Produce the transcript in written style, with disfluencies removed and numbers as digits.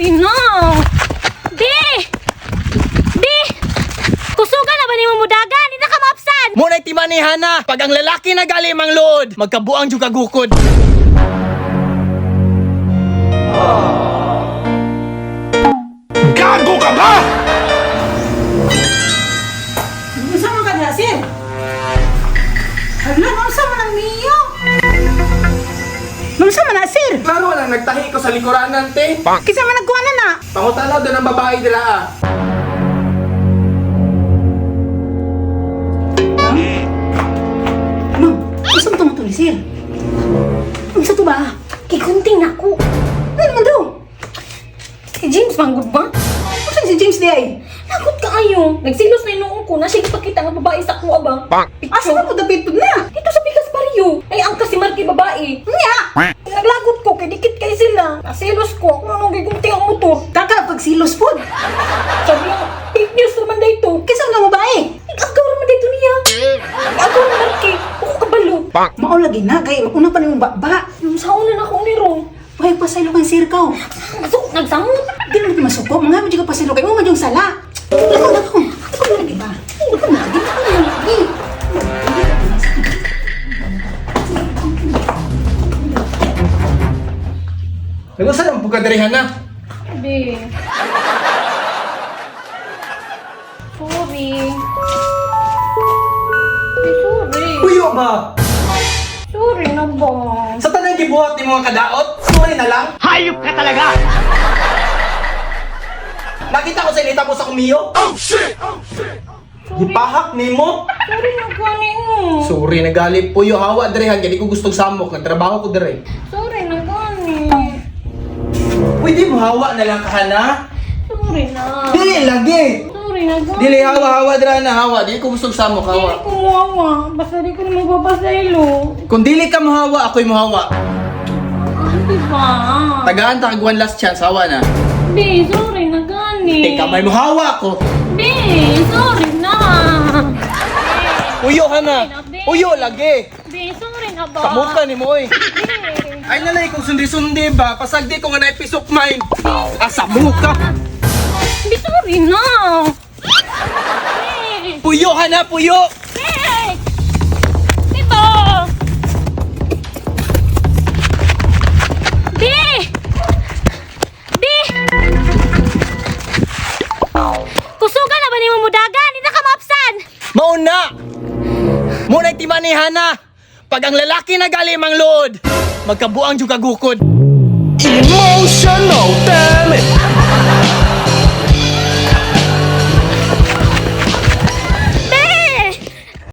Sorry na. Di! Di! Kusugan na ba nimo mudagan? Di na ka maapsan! Mo na timani Hana, pag ang lalaki na gali mang lood, magkabuang jud kagukod. Gago ka ba? Unsa man ka diha, sir? Hala, unsa man ang niyo? Unsa man na, sir? Klaro lang nagtahi ko sa likuranan te. Kinsa man nagkuha na na? Pangutana doon ang babae dira ah. Ma'am, unsa man to ni sir? Unsa to ba? Kikunting na ko. Ano man daw? Si James manggod ba? Unsa si James di ay? Nakot ka ayo. Nagsilos na inuong ko na siya ipakita nga babae sa kuha ba? Asa man ko dapit pud na? Dito sa Pikas Barrio. Ay ang kasi Marky babae. Nya! Naglagot ko kay dikit kay sila. Nasilos ko ako nang gigunting ang motor. Kaka pagsilos pud. Sabi nga, fake news naman dito. Kinsa man ang babae? Ikaw naman dito niya. Ikaw na Marky. Ako kabalo. Mao lagi na kay una pa nimong baba. Yung sa una na akong niron. Pay pasaylo kang sir ka. Masuk, nagsamot. Di naman ka masuko, mga medyo ka pasaylo kay mo man yung sala. Lako lako. Ako na lagi ba? Ako na lagi. Ako na lagi. Nagusa lang pud ka diri Hana. Be. Sorry. Be, sorry. Puyo ba? Sorry na ba? Sa tanang gibuhat ni mga kadaot, sorry na lang. Hayop ka talaga! Nakita ko sa inita mo sa kumiyo. Oh shit! Oh shit! Gipahak nimo. Sorry na gani mo. Sorry nagali puyo hawa diri han, di ko gustong samok, nagtrabaho ko diri. Sorry na gani. Pwede mo hawa na lang ka Hana. Sorry na. Dili lagi. Sorry na gani. Dili hawa hawa dira na hawa, dili ko gustong samok Dili hawa. ko muhawa. Basta di ko na mapapasaylo. Kung dili ka mohawa, ako'y mohawa. Ah, di ba? Tagaan ta kag one last chance, hawa na. Be, sorry na gani. Teka, may mohawa ko. Be, sorry na. Uyo Hana. Uyo lagi. Be, sorry na ba? Samuka ni mo oy. Be. Ay nalay kung sundi-sundi ba, pasagdi ko nga na peace of mind. Asa muka. Be, sorry na. Be. Puyo Hana, puyo. Be! Dito! Be! Be! Kusugan na ba nimo mudagan? Di na ka maapsan! Mauna. Muna timani Hana. Pag ang lalaki na gali mang lood, magkabuang jud kagukod. Emotional damage!